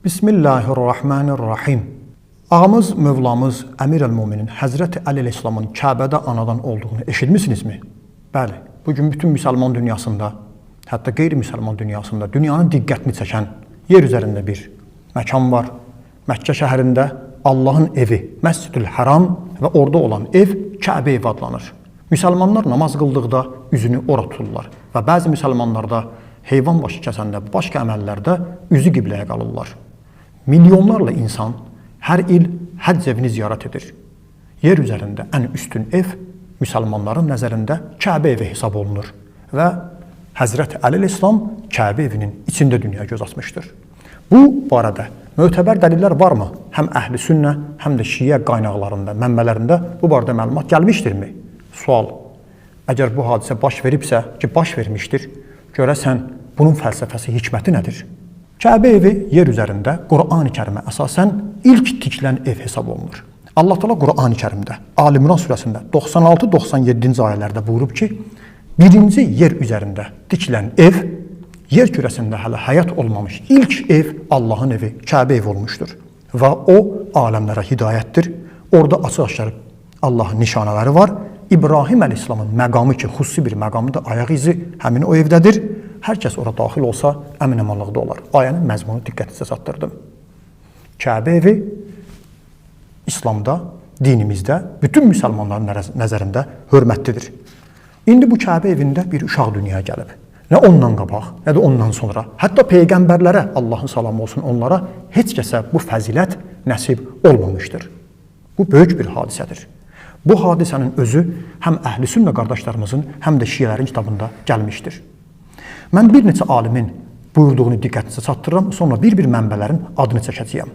Bismillahirrahmanirrahim. Ağamız, Mövlamız, Əmir əl-Muminin Həzrəti Əli əleyhissalamın Kəbədə anadan olduğunu eşitmisinizmi? Bəli, bugün bütün müsəlman dünyasında, hətta qeyri-müsəlman dünyasında dünyanın diqqətini çəkən yer üzərində bir məkan var. Məkkə şəhərində Allahın evi, Məscidül Həram və orada olan ev Kəbə evi adlanır. Müsəlmanlar namaz qıldıqda üzünü ora tuturlar və bəzi müsəlmanlar da heyvan başı kəsəndə, başqa əməllərdə üzü qibləyə qalırlar. Milyonlarla insan hər il həcc evini ziyarət edir. Yer üzərində ən üstün ev müsəlmanların nəzərində Kəbə evi hesab olunur və Həzrəti Əli əleyhissalam Kəbə evinin içində dünyaya göz açmışdır. Bu barədə mötəbər dəlillər varmı? Həm əhli sünnə, həm də şiə qaynaqlarında, mənbələrində bu barədə məlumat gəlmişdirmi? Sual. Əgər bu hadisə baş veribsə, ki baş vermişdir, görəsən bunun fəlsəfəsi, hikməti nədir? Kəbə evi yer üzərində Qurani Kərimə əsasən ilk tikilən ev hesab olunur. Allah Teala Qurani Kərimdə Ali İmran surəsində 96-97-ci ayələrdə buyurub ki, birinci yer üzərində tikilən ev yer kürəsində hələ həyat olmamış ilk ev Allahın evi, Kəbə evi olmuşdur və o aləmlərə hidayətdir. Orada açıq-aşkar Allahın nişanələri var. İbrahim əleyhissalamın məqamı ki, xüsusi bir məqamdır, ayaq izi həmin o evdədir. Hər kəs ora daxil olsa əmin-əmanlıqda olar. Ayənin məzmununu diqqətinizə çatdırdım. Kəbə evi İslamda, dinimizdə bütün müsəlmanların nəzərində hörmətlidir. İndi bu Kəbə evində bir uşaq dünyaya gəlib. Nə ondan qabaq, nə də ondan sonra. Hətta peyğəmbərlərə, Allahın salamı olsun onlara, heç kəsə bu fəzilət nəsib olmamışdır. Bu böyük bir hadisədir. Bu hadisənin özü həm əhl-i sünnə qardaşlarımızın, həm də şiələrin kitabında gəlmişdir. Mən bir neçə alimin buyurduğunu diqqətinizə çatdırıram, sonra bir-bir mənbələrin adını çəkəcəyəm.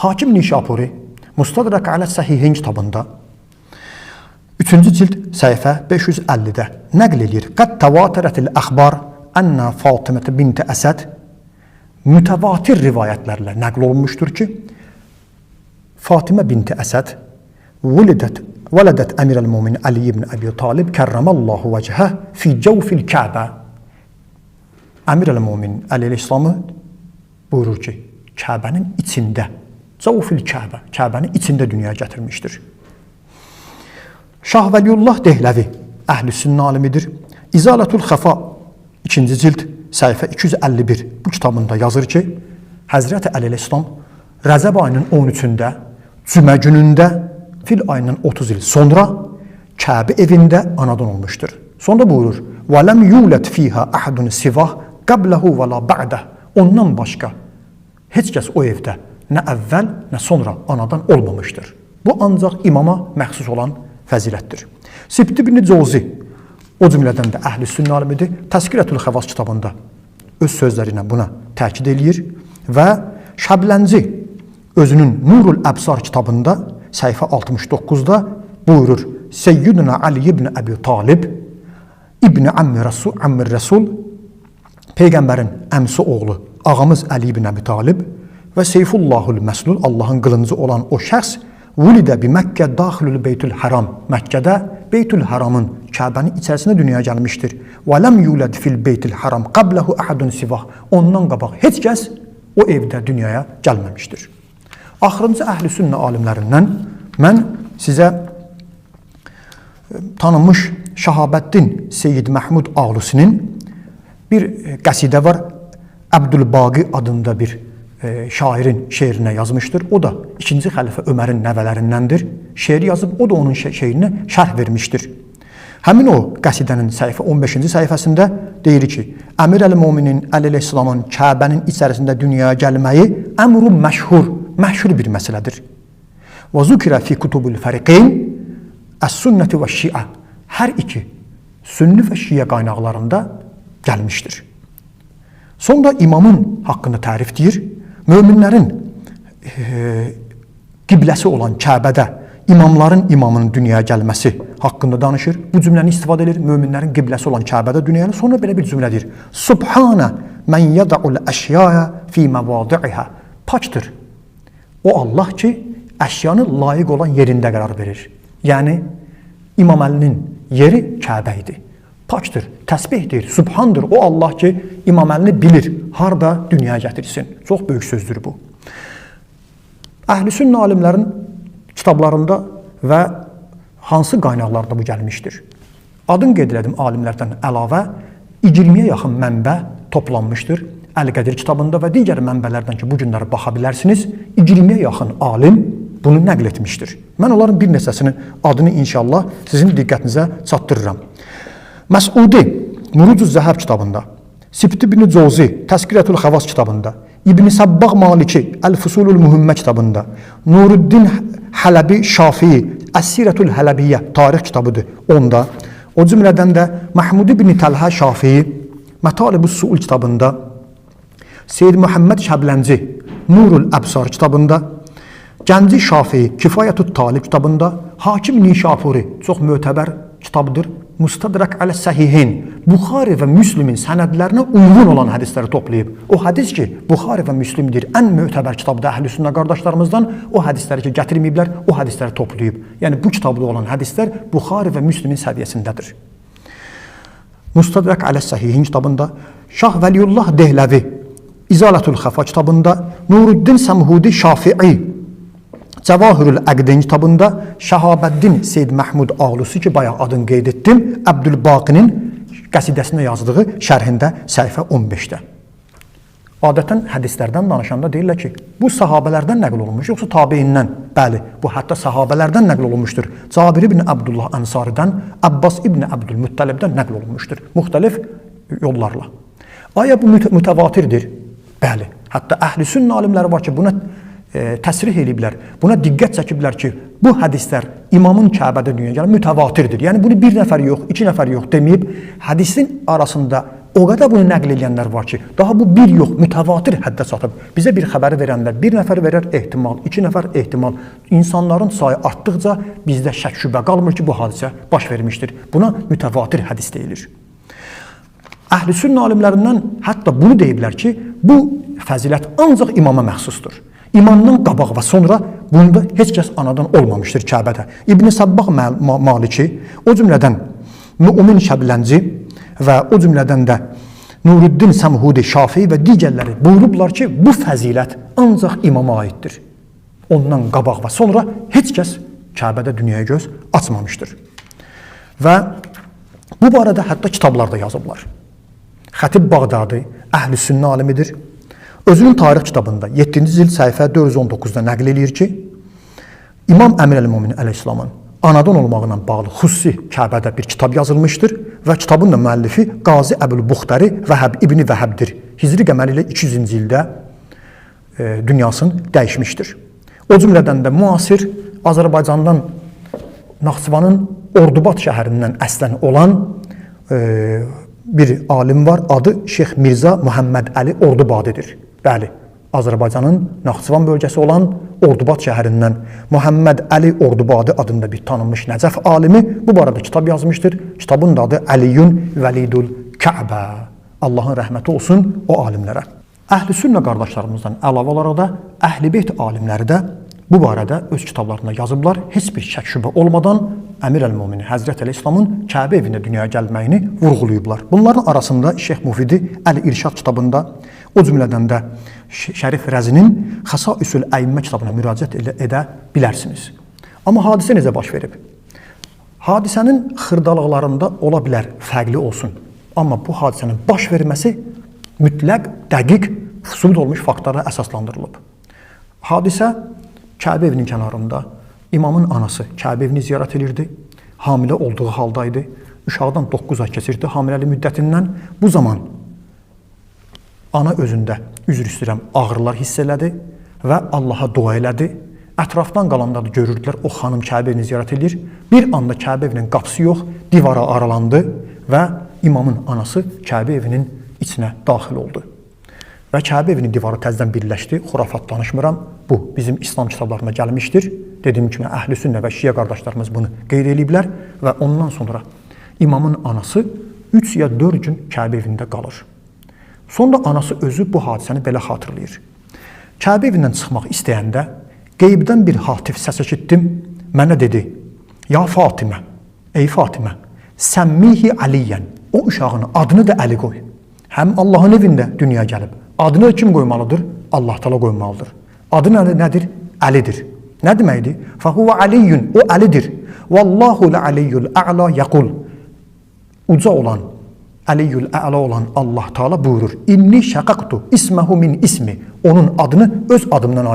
Hakim Nişapuri Mustadrak alə Səhihin kitabında 3-cü cild səhifə 550-də nəql eləyir. Qad təvatərətil əxbar ənə Fatimə binti Əsəd mütəvatir rivayətlərlə nəql olunmuşdur ki, Fatimə binti Əsəd vələdət Əmir əl-Muminin Əli ibn Əbi Talib kərrəməllahu vəcəhə fi cəvfil Kəbə. Əmir əl-Muminin Əli əleyhissalamı buyurur ki, Kəbənin içində, cəvfil Kəbə, Kəbənin içində dünyaya gətirmişdir. Şah Vəliullah Dehləvi əhl-i sünnə alimidir. İzalətul Xəfa 2-ci cild səhifə 251 bu kitabında yazır ki, Həzrəti Əli əleyhissalam Rəcəb ayının 13-ündə cümə günündə fil ayından 30 il sonra Kəbə evində anadan olmuşdur. Sonra buyurur: "Və lem yulad fiha ahadun sivah qablahu və la ba'dah." Ondan başqa heç kəs o evdə nə əvvəl, nə sonra anadan olmamışdır. Bu ancaq imama məxsus olan fəzilətdir. Sibt ibn Cavzi o cümlədən də əhl-i sünnə alimidir. Təzkirətül Xəvas kitabında öz sözləri ilə buna təkid eləyir və Şəblənci özünün Nurul Əbsar kitabında səhifə 69-da buyurur: Seyyidina Ali ibn Əbi Talib İbn Əmmi Rəsul, Əmmi Rəsul peyğəmbərin əmsi oğlu ağamız Əli ibn Əbi Talib və Seyfullahul Məslul Allahın qılıncı olan o şəxs vulidə bi Məkkə daxilül Beytül Həram Məkkədə Beytül Həramın Kəbənin içərisində dünyaya gəlmişdir. Və ləm yulad fil Beytül Həram qablahu ahadun sivah. Ondan qabaq heç kəs o evdə dünyaya gəlməmişdir. Axırıncı əhl-i sünnə alimlərindən mən sizə tanınmış Şəhabəddin Seyyid Məhmud Ağlusinin bir qəsidə var. Əbdülbaqi adında bir şairin şeirinə yazmışdır. O da 2-ci xəlifə Ömərin nəvələrindəndir. Şeiri yazıb, o da onun şeirinə şərh vermişdir. Həmin o qəsidənin səhifə 15-ci səhifəsində deyir ki, Əmir əl-Muminin Əli əleyhissalamın Kəbənin içərisində dünyaya gəlməyi əmru məşhur, məşhur bir məsələdir. Və zükirə fi kutubul fəriqeyn əs-sünnəti və şiə. Hər iki sünni və şiə qaynaqlarında gəlmişdir. Sonra imamın haqqında tərif deyir. Möminlərin qibləsi olan Kəbədə imamların imamının dünyaya gəlməsi haqqında danışır. Bu cümləni istifadə edir. Möminlərin qibləsi olan Kəbədə dünyaya gəlir. Sonra belə bir cümlə deyir. Subhana men yada'ul əşyaya fi məvadi'iha. Pakdır. O Allah ki, əşyanı layiq olan yerində qərar verir. Yəni İmam Əlinin yeri Kəbə idi. Pakdır, təsbihdir, subhandır o Allah ki, İmam Əlini bilir, harda dünyaya gətirsin. Çox böyük sözdür bu. Əhl-i sünnə alimlərin kitablarında və hansı qaynaqlarda bu gəlmişdir? Adını qeyd elədim alimlərdən əlavə 20-yə yaxın mənbə toplanmışdır. Əl-Qədir kitabında və digər mənbələrdən ki, bu günlərə baxa bilərsiniz, 20-yə yaxın alim bunu nəql etmişdir. Mən onların bir neçəsinin adını inşallah sizin diqqətinizə çatdırıram. Məsudi Murucuz Zəhəb kitabında, Sibti ibn Cavzi Təzkirətül Xəvas kitabında, İbn Səbbağ Maliki Əl-Fusulul Mühümmə kitabında, Nuruddin Hələbi Şafii Əs-Sirətül Hələbiyyə tarix kitabıdır onda. O cümlədən də Mahmud ibn Təlhə Şafii Mətalibus Suul kitabında, Seyyid Məhəmməd Şəblənci Nurul Əbsar kitabında, Gənci Şafii Kifayətut Talib kitabında, Hakim Nişapuri çox mötəbər kitabdır. Mustadrak alə-Səhihin Buxari və Müslimin sənədlərinə uyğun olan hədisləri toplayıb. O hədis ki, Buxari və Müslimdir, ən mötəbər kitabda əhl-i sünnə qardaşlarımızdan o hədisləri ki, gətirməyiblər, o hədisləri toplayıb. Yəni bu kitabda olan hədislər Buxari və Müslimin səviyyəsindədir. Mustadrak alə-Səhihin kitabında, Şah Vəliyullah Dehləvi İzalətül Xəfa kitabında, Nuruddin Səmhudi Şafii Cəvahirül Əqdin kitabında, Şəhabəddin Seyyid Məhmud Ağlusi ki, bayaq adını qeyd etdim, Əbdülbaqinin qəsidəsində yazdığı şərhində səhifə 15-də. Adətən hədislərdən danışanda deyirlər ki, bu sahabələrdən nəql olunmuş, yoxsa tabeindən? Bəli, bu hətta sahabələrdən nəql olunmuşdur. Cabir ibn Əbdullah Ənsaridən, Əbbas ibn Əbdülmüttəlibdən nəql olunmuşdur. Müxtəlif yollarla. Aya bu mütəvatirdir? Bəli. Hətta əhl-i sünnə alimləri var ki, buna təsrih eləyiblər. Buna diqqət çəkiblər ki, bu hədislər imamın Kəbədə dünyaya gələn mütəvatirdir. Yəni bunu bir nəfər yox, iki nəfər yox deməyib, hədisin arasında o qədər bunu nəql edənlər var ki, daha bu bir yox, mütəvatir həddə çatıb. Bizə bir xəbəri verənlər bir nəfər verər ehtimal, iki nəfər ehtimal. İnsanların sayı artdıqca bizdə şək şübhə qalmır ki, bu hadisə baş vermişdir. Buna mütəvatir hədis deyilir. Əhl-i sünnə alimlərindən hətta bunu deyiblər ki, bu fəzilət ancaq imama məxsusdur. İmamdan qabaq və sonra bunda heç kəs anadan olmamışdır Kəbədə. İbn Səbbağ Maliki, o cümlədən Mümin Şəblənci və o cümlədən də Nuruddin Səmhudi Şafii və digərləri buyurublar ki, bu fəzilət ancaq imama aiddir. Ondan qabaq və sonra heç kəs Kəbədə dünyaya göz açmamışdır. Və bu barədə hətta kitablarda yazıblar. Xətib Bağdadi əhl-i sünnə alimidir. Özünün tarix kitabında 7-ci cild səhifə 419-da nəql eləyir ki, İmam Əmir əl-Möminin əleyhissalamın anadan olmağına bağlı xüsusi Kəbədə bir kitab yazılmışdır və kitabın da müəllifi Qazi Əbül-Buxtəri Vəhəb İbni Vəhəbdir. Hicri qəməri ilə 200-cü ildə dünyasını dəyişmişdir. O cümlədən də müasir Azərbaycandan Naxçıvanın Ordubad şəhərindən əslən olan bir alim var. Adı Şeyx Mirza Muhammed Əli Ordubadidir. Bəli, Azərbaycanın Naxçıvan bölgəsi olan Ordubad şəhərindən Muhammed Əli Ordubadi adında bir tanınmış Nəcəf alimi bu barədə kitab yazmışdır. Kitabın da adı Əliyun Vəlidul Kəbə. Allahın rəhməti olsun o alimlərə. Əhl-i sünnə qardaşlarımızdan əlavə olaraq da Əhl-i Beyt alimləri də bu barədə öz kitablarında yazıblar. Heç bir şək şübhə olmadan Əmir əl-Möminin Həzrət Əleyhissalamın Kəbə evində dünyaya gəlməyini vurğulayıblar. Bunların arasında Şeyx Mufidi Əl-İrşad kitabında, o cümlədən də Şərif Rəzinin Xəsaisül Əimmə kitabına müraciət edə bilərsiniz. Amma hadisə necə baş verib? Hadisənin xırdalıqlarında ola bilər, fərqli olsun. Amma bu hadisənin baş verməsi mütləq, dəqiq, sübut olmuş faktlara əsaslandırılıb. Hadisə Kəbə evinin kənarında imamın anası Kəbə evini ziyarət edirdi. Hamilə olduğu halda idi. Uşaqdan 9 ay keçirdi hamiləlik müddətindən. Bu zaman ana özündə, üzr istəyirəm, ağrılar hiss elədi və Allaha dua elədi. Ətrafdan qalanlar da görürdülər, o xanım Kəbə evini ziyarət edir. Bir anda Kəbə evinin qapısı yox, divara aralandı və imamın anası Kəbə evinin içinə daxil oldu. Və Kəbə evinin divarı təzədən birləşdi. Xurafat danışmıram. Bu bizim İslam kitablarında gəlmişdir. Dediyim kimi əhl-i sünnə və şiə qardaşlarımız bunu qeyd eləyiblər və ondan sonra imamın anası 3 ya 4 gün Kəbə evində qalır. Sonra anası özü bu hadisəni belə xatırlayır. Kəbə evindən çıxmaq istəyəndə qeybdən bir hatif səs eşitdim. Mənə dedi: "Ya Fatimə, ey Fatimə, səmmihi Aliyyən." O uşağın adını da Əli qoy. Həm Allahın evində dünyaya gəlib. Adını da kim qoymalıdır? Allah Taala qoymalıdır. Adı nədir? Əlidir. Nə deməkdir? Fəhuvə aliyyun. O Əlidir. Vallahu l-aliyyul a'la yaqul. Uca olan, Əliyyül Əla olan Allah Taala buyurur. İnni şəqaqtu isməhu min ismi. Onun adını öz adımdan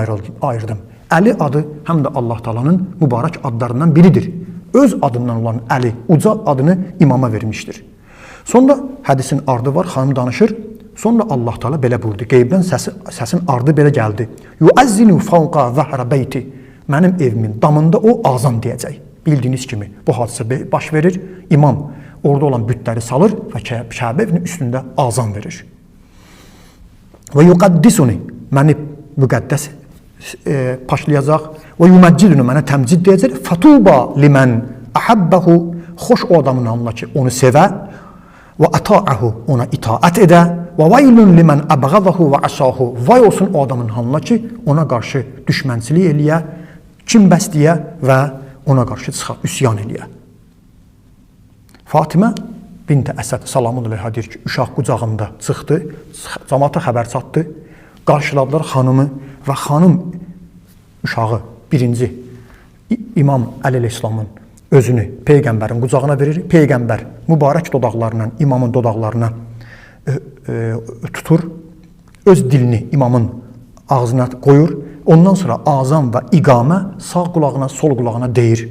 ayırdım. Əli adı həm də Allah Taala'nın mübarək adlarından biridir. Öz adından olan Əli, uca adını imama vermişdir. Sonra hədisin ardı var, xanım danışır. Sonra Allah Taala belə buyurdu. Qeybdən səsin ardı belə gəldi. Yuəzzinu fawqa zahra beyti. Mənim evimin damında o azan deyəcək. Bildiyiniz kimi bu hadisə baş verir. İmam orada olan bütləri salır və Kəbə evinin üstündə azan verir. Və yuqaddisuni, məni müqəddəs paşlayacaq. Və yuməcciduni, mənə təmcid deyəcək. Fatuba limen ahabbahu, xoş o adamın halına ki, onu sevə. Və ata'ahu, ona itaət edə. Və vaylun limen abğadahu və asahu, vay olsun o adamın halına ki, ona qarşı düşmənçilik eləyə, kin bəsləyə və ona qarşı çıxa, üsyan eləyə. Fatimə binti Əsəd salamun əleyha deyir ki, uşaq qucağında çıxdı, camaata xəbər çatdı, qarşıladılar xanımı və xanım uşağı birinci İmam Əli əleyhissalamın özünü Peyğəmbərin qucağına verir. Peyğəmbər mübarək dodaqlarla imamın dodaqlarına tutur, öz dilini imamın ağzına qoyur. Ondan sonra azan və iqamə sağ qulağına, sol qulağına deyir.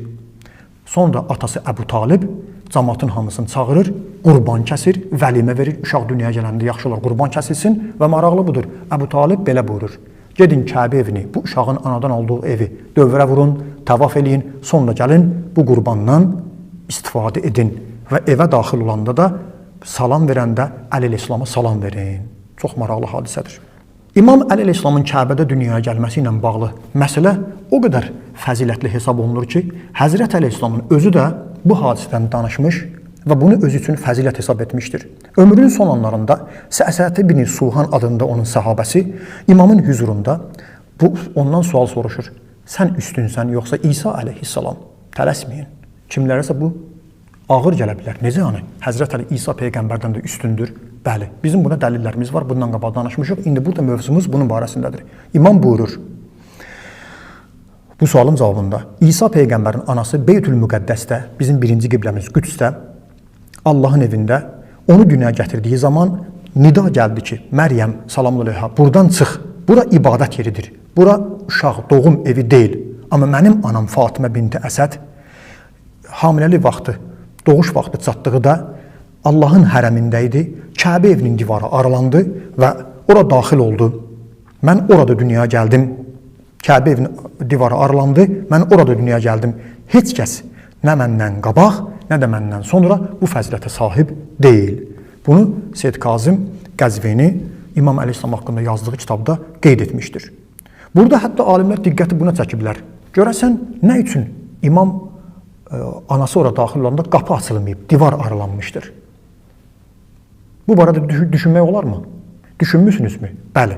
Sonra atası Əbu Talib cəmaatın hamısını çağırır, qurban kəsir, vəlimə verir. Uşaq dünyaya gələndə yaxşı olar qurban kəsilsin və maraqlı budur. Əbu Talib belə buyurur. Gedin Kəbə evini, bu uşağın anadan olduğu evi dövrə vurun, təvaf eləyin, sonra gəlin bu qurbandan istifadə edin və evə daxil olanda da salam verəndə Əli əleyhissalama salam verin. Çox maraqlı hadisədir. İmam Əli əleyhissalamın Kəbədə dünyaya gəlməsi ilə bağlı məsələ o qədər fəzilətli hesab olunur ki, Həzrət əleyhissalamın özü də bu hadisədən danışmış və bunu özü üçün fəzilət hesab etmişdir. Ömrünün son anlarında Səsəti bin Suhan adında onun səhabəsi imamın hüzurunda bu ondan sual soruşur. Sən üstünsən yoxsa İsa əleyhissalam? Tələsməyin. Kimlərəsə bu ağır gələ bilər. Necə yəni? Həzrət Əli İsa peyğəmbərdən də üstündür. Bəli, bizim buna dəlillərimiz var. Bundan qabaq danışmışıq. İndi burada mövzumuz bunun barəsindədir. İmam buyurur. Bu sualın cavabında İsa peyğəmbərin anası Beytül Müqəddəsdə, bizim birinci qibləmiz Qüdsdə, Allahın evində onu dünyaya gətirdiyi zaman nida gəldi ki, Məryəm salamlı əleyha, buradan çıx. Bura ibadət yeridir. Bura uşaq doğum evi deyil. Amma mənim anam Fatimə binti Əsəd hamiləlik vaxtı, doğuş vaxtı çatdığı da Allahın hərəmində idi. Kəbə evinin divarı aralandı və ora daxil oldu. Mən orada dünyaya gəldim. Kəbə evinin divarı aralandı. Mən orada dünyaya gəldim. Heç kəs nə məndən qabaq, nə də məndən sonra bu fəzilətə sahib deyil. Bunu Seyyid Kazım Qəzvini İmam Əleyhissalam haqqında yazdığı kitabda qeyd etmişdir. Burada hətta alimlər diqqəti buna çəkiblər. Görəsən nə üçün imam anası ora daxil olanda qapı açılmayıb, divar aralanmışdır? Bu barədə düşünmək olarmı? Düşünmüsünüzmü? Bəli.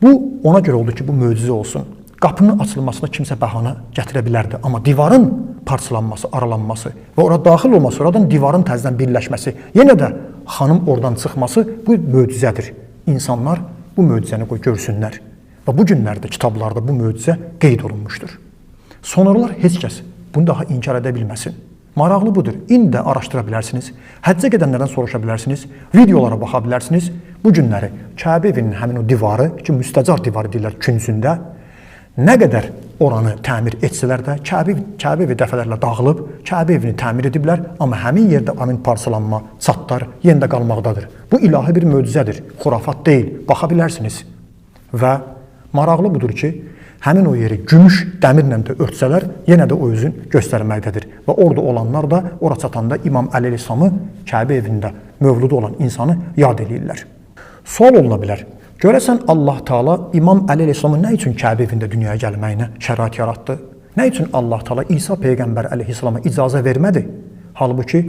Bu ona görə oldu ki, bu möcüzə olsun. Qapının açılmasına kimsə bəhanə gətirə bilərdi, amma divarın parçalanması, aralanması və ora daxil olması, oradan divarın təzədən birləşməsi, yenə də xanım oradan çıxması bu möcüzədir. İnsanlar bu möcüzəni qoy görsünlər. Və bu günlərdə kitablarda bu möcüzə qeyd olunmuşdur. Sonralar heç kəs bunu daha inkar edə bilməsin. Maraqlı budur. İndi də araşdıra bilərsiniz. Həccə gedənlərdən soruşa bilərsiniz. Videolara baxa bilərsiniz. Bu günləri Kəbə evinin həmin o divarı ki, müstəcar divarı deyirlər küncündə, nə qədər oranı təmir etsələr də Kəbə evi dəfələrlə dağılıb, Kəbə evini təmir ediblər, amma həmin yerdə həmin parçalanma, çatlar yenə də qalmaqdadır. Bu ilahi bir möcüzədir, xurafat deyil. Baxa bilərsiniz. Və maraqlı budur ki, həmin o yeri gümüş dəmirlə də örtsələr, yenə də o özün göstərməkdədir. Və orada olanlar da ora çatanda İmam Əli əleyhissalamı Kəbə evində mövludu olan insanı yad eləyirlər. Sual oluna bilər. Görəsən Allah Taala İmam Əli əleyhissalamın nə üçün Kəbə evində dünyaya gəlməyinə şərait yaratdı? Nə üçün Allah Taala İsa peyğəmbər əleyhissalama icazə vermədi? Halbuki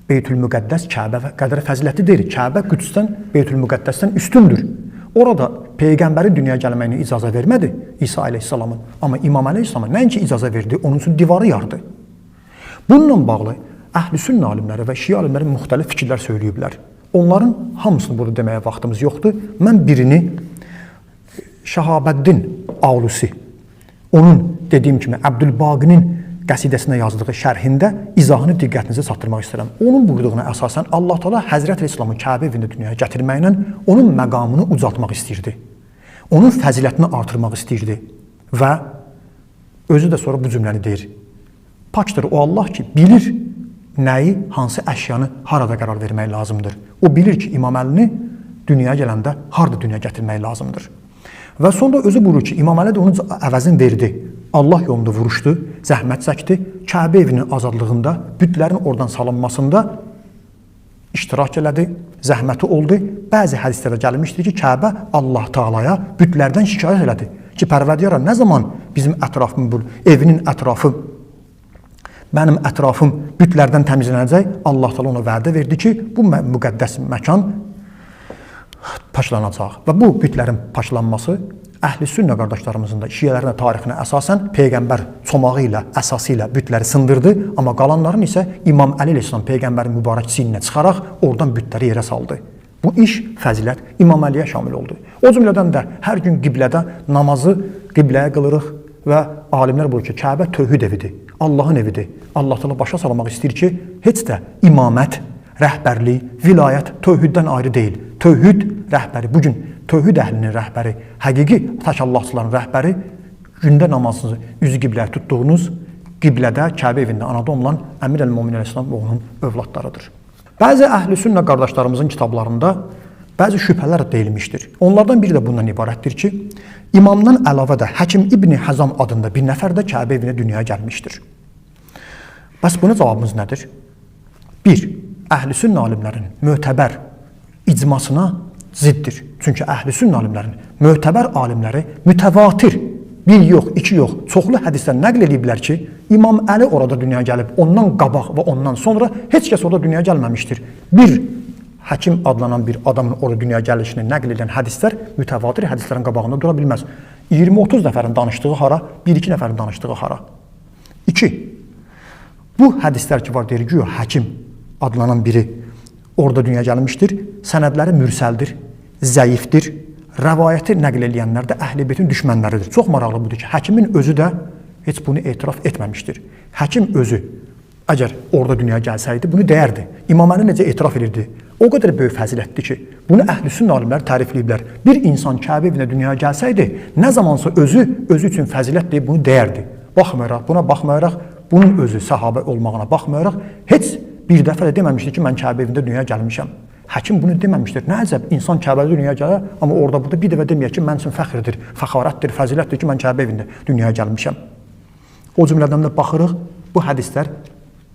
Beytül Müqəddəs Kəbə qədər fəzilətli deyil. Kəbə Qüdsdən, Beytül Müqəddəsdən üstündür. Orada peyğəmbərin dünyaya gəlməyinə icazə vermədi İsa əleyhissalamın. Amma İmam əleyhissalama nəinki icazə verdi, onun üçün divarı yardı. Bununla bağlı əhl-i sünnə alimləri və şiə alimləri müxtəlif fikirlər söyləyiblər. Onların hamısını burada deməyə vaxtımız yoxdur. Mən birini Şəhabəddin Alusi, onun dediyim kimi Əbdülbaqinin qəsidəsinə yazdığı şərhində izahını diqqətinizə çatdırmaq istəyirəm. Onun buyurduğuna əsasən Allah Teala Həzrəti İslamı Kəbə evində dünyaya gətirməklə onun məqamını ucaltmaq istəyirdi. Onun fəzilətini artırmaq istəyirdi və özü də sonra bu cümləni deyir. Pakdır o Allah ki, bilir nəyi, hansı əşyanı harada qərar vermək lazımdır. O bilir ki, İmam Əlini dünyaya gələndə harada dünyaya gətirmək lazımdır. Və sonra özü buyurur ki, İmam Əli də onun əvəzini verdi. Allah yolunda vuruşdu, zəhmət çəkdi. Kəbə evinin azadlığında, bütlərin oradan salınmasında iştirak elədi, zəhməti oldu. Bəzi hədislərdə gəlmişdir ki, Kəbə Allah Taalaya bütlərdən şikayət elədi ki, Pərverdigara, nə zaman bizim ətrafım bu evinin ətrafı, mənim ətrafım bütlərdən təmizlənəcək? Allah Taala ona vədə verdi ki, bu müqəddəs məkan paklanacaq. Və bu bütlərin paklanması əhl-i sünnə qardaşlarımızın da, şiələrin də tarixinə əsasən peyğəmbər çomağı ilə, əsası ilə bütləri sındırdı, amma qalanların isə İmam Əli əleyhissalam peyğəmbərin mübarək çiyninə çıxaraq oradan bütləri yerə saldı. Bu iş, fəzilət İmam Əliyə şamil oldu. O cümlədən də hər gün qiblədə namazı qibləyə qılırıq və alimlər buyurur ki, Kəbə tövhid evidir, Allahın evidir. Allah Teala başa salmaq istəyir ki, heç də imamət, rəhbərlik, vilayət tövhiddən ayrı deyil. Tövhid rəhbəri, bugün tövhid əhlinin rəhbəri, həqiqi tək Allahçıların rəhbəri gündə namazınızı üzü qibləyə tutduğunuz qiblədə, Kəbə evində anadan olan Əmir əl-Möminin əleyhissalam və onun övladlarıdır. Bəzi əhl-i sünnə qardaşlarımızın kitablarında bəzi şübhələr deyilmişdir. Onlardan biri də bundan ibarətdir ki, imamdan əlavə də Həkim İbni Həzam adında bir nəfər də Kəbə evinə dünyaya gəlmişdir. Bəs buna cavabımız nədir? Bir, əhl-i sünnə alimlərin mötəbər icmasına ziddir. Çünki əhl-i sünnə alimlərin mötəbər alimləri mütəvatir, bir yox, iki yox, çoxlu hədislər nəql ediblər ki, İmam Əli orada dünyaya gəlib, ondan qabaq və ondan sonra heç kəs orada dünyaya gəlməmişdir. Bir həkim adlanan bir adamın orada dünyaya gəlişini nəql edən hədislər mütəvatir hədislərin qabağında dura bilməz. 20-30 nəfərin danışdığı hara, 1-2 nəfərin danışdığı hara. İki, bu hədislər ki var, deyir güya həkim adlanan biri orada dünyaya gəlmişdir. Sənədləri mürsəldir, zəifdir. Rəvayəti nəql eləyənlər də Əhl-i Beytin düşmənləridir. Çox maraqlı budur ki, həkimin özü də heç bunu etiraf etməmişdir. Həkim özü əgər orada dünyaya gəlsəydi, bunu deyərdi. İmam Əli necə etiraf edirdi? O qədər böyük fəzilətdir ki, bunu əhl-i sünnə alimləri tərifləyiblər. Bir insan Kəbə evinə dünyaya gəlsəydi, nə zamansa özü üçün fəzilət deyib bunu deyərdi. Baxmayaraq, buna baxmayaraq, bunun özü səhabə olmağına baxmayaraq, heç bir dəfə də deməmişdi ki, mən Kəbə evində dünyaya gəlmişəm. Həkim bunu deməmişdir. Nə əcəb, insan Kəbədə dünyaya gələr, amma orada burada bir dəfə deməyək ki, mən üçün fəxrdir, fəxarətdir, fəzilətdir ki, mən Kəbə evində dünyaya gəlmişəm. O cümlədən də baxırıq, bu hədislər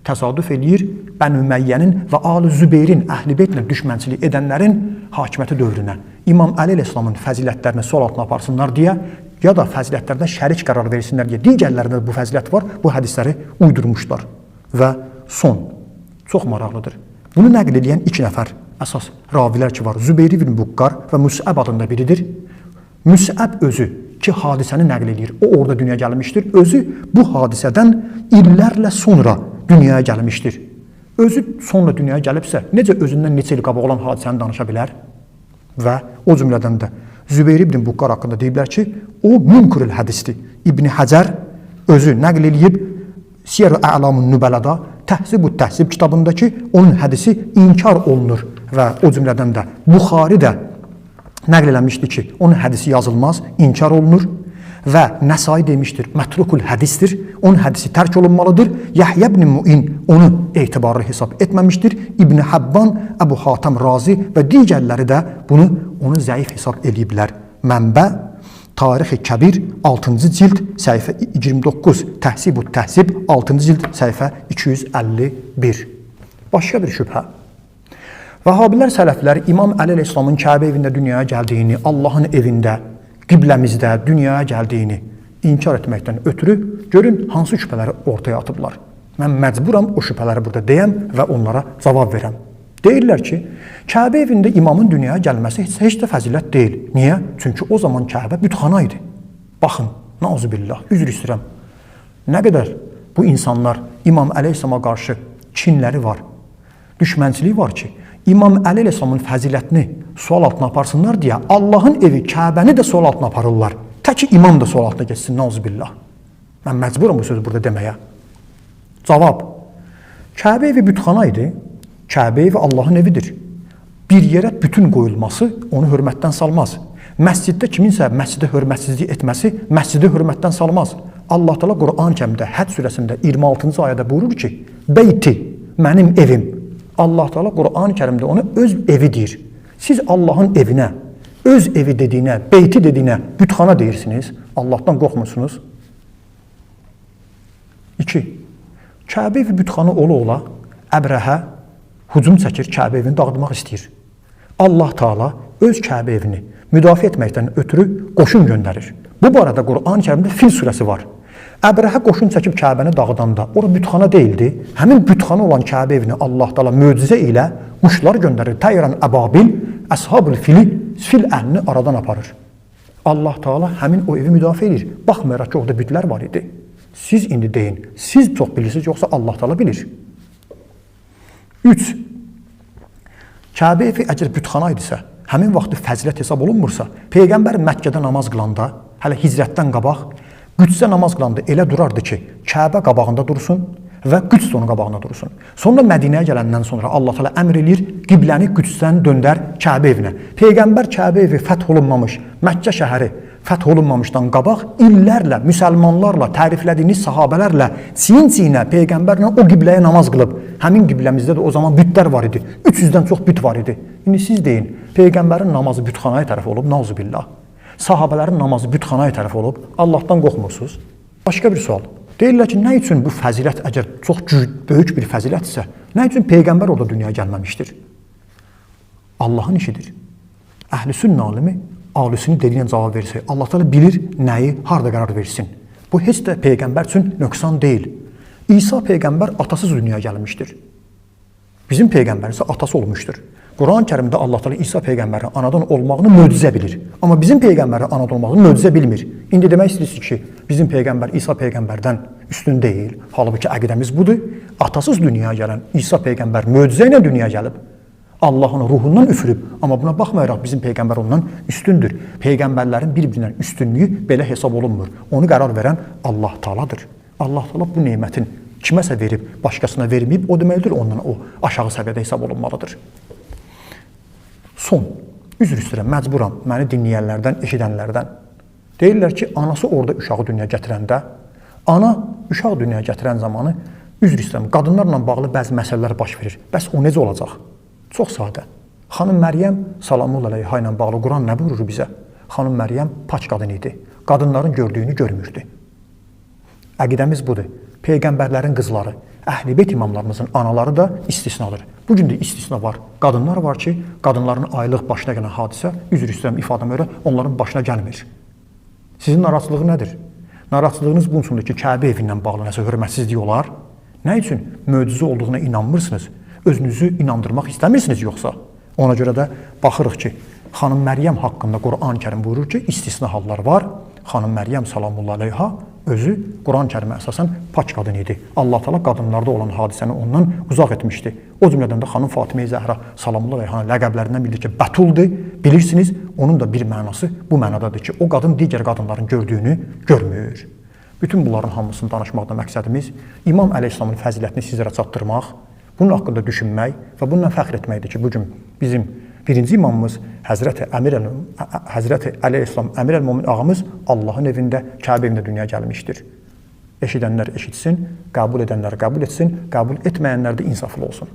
təsadüf eləyir Bəni Üməyyənin və Al-ı Zübeyrin Əhl-i Beytlə düşmənçilik edənlərin hakimiyyəti dövrünə. İmam Əli əleyhissalamın fəzilətlərini sol altına aparsınlar deyə, ya da fəzilətlərdə şərik qərar versinlər deyə, digərlərində də bu fəzilət var, bu hədisləri uydurmuşlar. Və son, çox maraqlıdır. Bunu nəql eləyən iki nəfər əsas ravilər ki var, Zübeyir ibn Buqqar və Müsəb adında biridir. Müsəb özü ki, hadisəni nəql eləyir, o orada dünyaya gəlmişdir. Özü bu hadisədən illərlə sonra dünyaya gəlmişdir. Özü sonra dünyaya gəlibsə, necə özündən neçə il qabaq olan hadisəni danışa bilər? Və o cümlədən də Zübeyir ibn Buqqar haqqında deyiblər ki, o münkürül hədisdir. İbn Həcər özü nəql eləyib Siyər-i A'lamun Nübəlada Təhzib-ü Təhzib kitabındakı onun hədisi inkar olunur və o cümlədən də Buxari də nəql eləmişdi ki, onun hədisi yazılmaz, inkar olunur və Nəsai demişdir, mətrukul hədisdir, onun hədisi tərk olunmalıdır. Yəhyə ibn Muin onu etibarlı hesab etməmişdir. İbn Həbban, Əbu Hatəm Razi və digərləri də bunu onu zəif hesab eləyiblər. Mənbə Tarix-i Kəbir 6-cı cild səhifə 29, Təhsib-ü Təhsib 6-cı cild səhifə 251. Başqa bir şübhə. Vəhabilər sələflər İmam Əli əleyhissalamın Kəbə evində dünyaya gəldiyini, Allahın evində, qibləmizdə dünyaya gəldiyini inkar etməkdən ötürü görün hansı şübhələri ortaya atıblar. Mən məcburam o şübhələri burada deyəm və onlara cavab verəm. Deyirlər ki, Kəbə evində imamın dünyaya gəlməsi heç də fəzilət deyil. Niyə? Çünki o zaman Kəbə bütxana idi. Baxın, nauzubillah, üzr istəyirəm. Nə qədər bu insanlar İmam əleyhissalama qarşı kinləri var, düşmənçiliyi var ki, İmam Əli əleyhissalamın fəzilətini sual altına aparsınlar deyə Allahın evi Kəbəni də sual altına aparırlar. Tək ki imam da sual altına geçsin, nauzubillah. Mən məcburam bu sözü burada deməyə. Cavab: Kəbə evi bütxana idi. Kəbə evi Allahın evidir. Bir yerə bütün qoyulması onu hörmətdən salmaz. Məsciddə kiminsə məscidə hörmətsizlik etməsi məscidi hörmətdən salmaz. Allah Teala Quran-ı Kərimdə Həcc surəsində 26-cı ayədə buyurur ki: "Beyti, mənim evim." Allah Teala Quran-ı Kərimdə ona öz evi deyir. Siz Allahın evinə, öz evi dediyinə, beyti dediyinə bütxana deyirsiniz. Allahdan qorxmursunuz. 2. Kəbə evi bütxana ola-ola Əbrəhə hücum çəkir, Kəbə evini dağıtmaq istəyir. Allah Teala öz Kəbə evini müdafiə etməkdən ötürü qoşun göndərir. Bu barədə Quran-ı Kərimdə Fil surəsi var. Əbrəhə qoşun çəkib Kəbəni dağıdanda ora bütxana deyildi. Həmin bütxana olan Kəbə evini Allah Teala möcüzə ilə quşlar göndərir. Təyran əbabil, əshabül fili, fil əhlini aradan aparır. Allah Teala həmin o evi müdafiə edir. Baxmayaraq ki, orada bütlər var idi. Siz indi deyin, siz çox bilirsiniz, yoxsa Allah Teala bilir? 3. Kəbə evi əgər bütxana idisə, həmin vaxtı fəzilət hesab olunmursa, Peyğəmbər Məkkədə namaz qılanda, hələ hicrətdən qabaq, Qüdsdə namaz qılanda elə durardı ki, Kəbə qabağında dursun və Qüds də onun qabağında dursun. Sonra Mədinəyə gələndən sonra Allah Teala əmr eləyir, qibləni Qüdsdən döndər Kəbə evinə. Peyğəmbər Kəbə evi fəth olunmamış, Məkkə şəhəri fəth olunmamışdan qabaq illərlə müsəlmanlarla, təriflədiyiniz sahabələrlə çiyin-çiyinə Peyğəmbərlə o qibləyə namaz qılıb. Həmin qibləmizdə də o zaman bütlər var idi. 300-dən çox büt var idi. İndi siz deyin, Peyğəmbərin namazı bütxanaya tərəf olub, nauzubillah. Sahabələrin namazı bütxanaya tərəf olub, Allahdan qorxmursunuz? Başqa bir sual. Deyirlər ki, nə üçün bu fəzilət əgər çox böyük bir fəzilətsə, nə üçün Peyğəmbər orada dünyaya gəlməmişdir? Allahın işidir. Əhl-i sünnə alimi alisinin dediyinə cavab versə, Allah Teala bilir nəyi, harda qərar versin. Bu heç də Peyğəmbər üçün nöqsan deyil. İsa Peyğəmbər atasız dünyaya gəlmişdir. Bizim Peyğəmbər isə atası olmuşdur. Quran-ı Kərimdə Allah Teala İsa peyğəmbərin anadan olmağını möcüzə bilir. Amma bizim peyğəmbərin anadan olmağını möcüzə bilmir. İndi demək istəyirsiniz ki, bizim peyğəmbər İsa peyğəmbərdən üstün deyil. Halbuki əqidəmiz budur. Atasız dünyaya gələn İsa peyğəmbər möcüzə ilə dünyaya gəlib. Allah onu ruhundan üfürüb, amma buna baxmayaraq bizim peyğəmbər ondan üstündür. Peyğəmbərlərin bir-birindən üstünlüyü belə hesab olunmur. Onu qərar verən Allah Taaladır. Allah Taala bu nemətin kiməsə verib, başqasına verməyib, o deməkdir ondan o aşağı səviyyədə hesab olunmalıdır. Son, üzr istəyirəm, məcburam məni dinləyənlərdən, eşidənlərdən. Deyirlər ki, anası orada uşağı dünyaya gətirəndə, ana uşaq dünyaya gətirən zamanı, üzr istəyirəm, qadınlarla bağlı bəzi məsələlər baş verir. Bəs o necə olacaq? Çox sadə. Xanım Məryəm salamullah əleyha ilə bağlı Quran nə buyurur bizə? Xanım Məryəm pak qadın idi. Qadınların gördüyünü görmürdü. Əqidəmiz budur. Peyğəmbərlərin qızları, Əhl-i Beyt imamlarımızın anaları da istisnadır. Bu gün də istisna var. Qadınlar var ki, qadınların aylıq başına gələn hadisə, üzr istəyirəm ifadəmə görə, onların başına gəlmir. Sizin narahatçılığı nədir? Narahatçılığınız bunun üçündür ki, Kəbə evi ilə bağlı nəsə hörmətsizlik olar. Nə üçün? Möcüzə olduğuna inanmırsınız. Özünüzü inandırmaq istəmirsiniz yoxsa? Ona görə də baxırıq ki, Xanım Məryəm haqqında Quran-ı Kərim buyurur ki, istisna hallar var. Xanım Məryəm salamullah əleyha özü Quran-ı Kərimə əsasən pak qadın idi. Allah Teala qadınlarda olan hadisəni ondan uzaq etmişdi. O cümlədən də xanım Fatimə Zəhra salamullah əleyhanın ləqəblərindən biridir ki, Bətuldur. Bilirsiniz, onun da bir mənası bu mənadadır ki, o qadın digər qadınların gördüyünü görmür. Bütün bunların hamısını danışmaqda məqsədimiz İmam əleyhissalamın fəzilətini sizlərə çatdırmaq, bunun haqqında düşünmək və bununla fəxr etməkdir ki, bu gün bizim birinci imamımız Həzrəti Əli əleyhissalam Əmir əl-Mömin ağamız Allahın evində, Kəbə evində dünyaya gəlmişdir. Eşidənlər eşitsin, qəbul edənlər qəbul etsin, qəbul etməyənlər də insaflı olsun.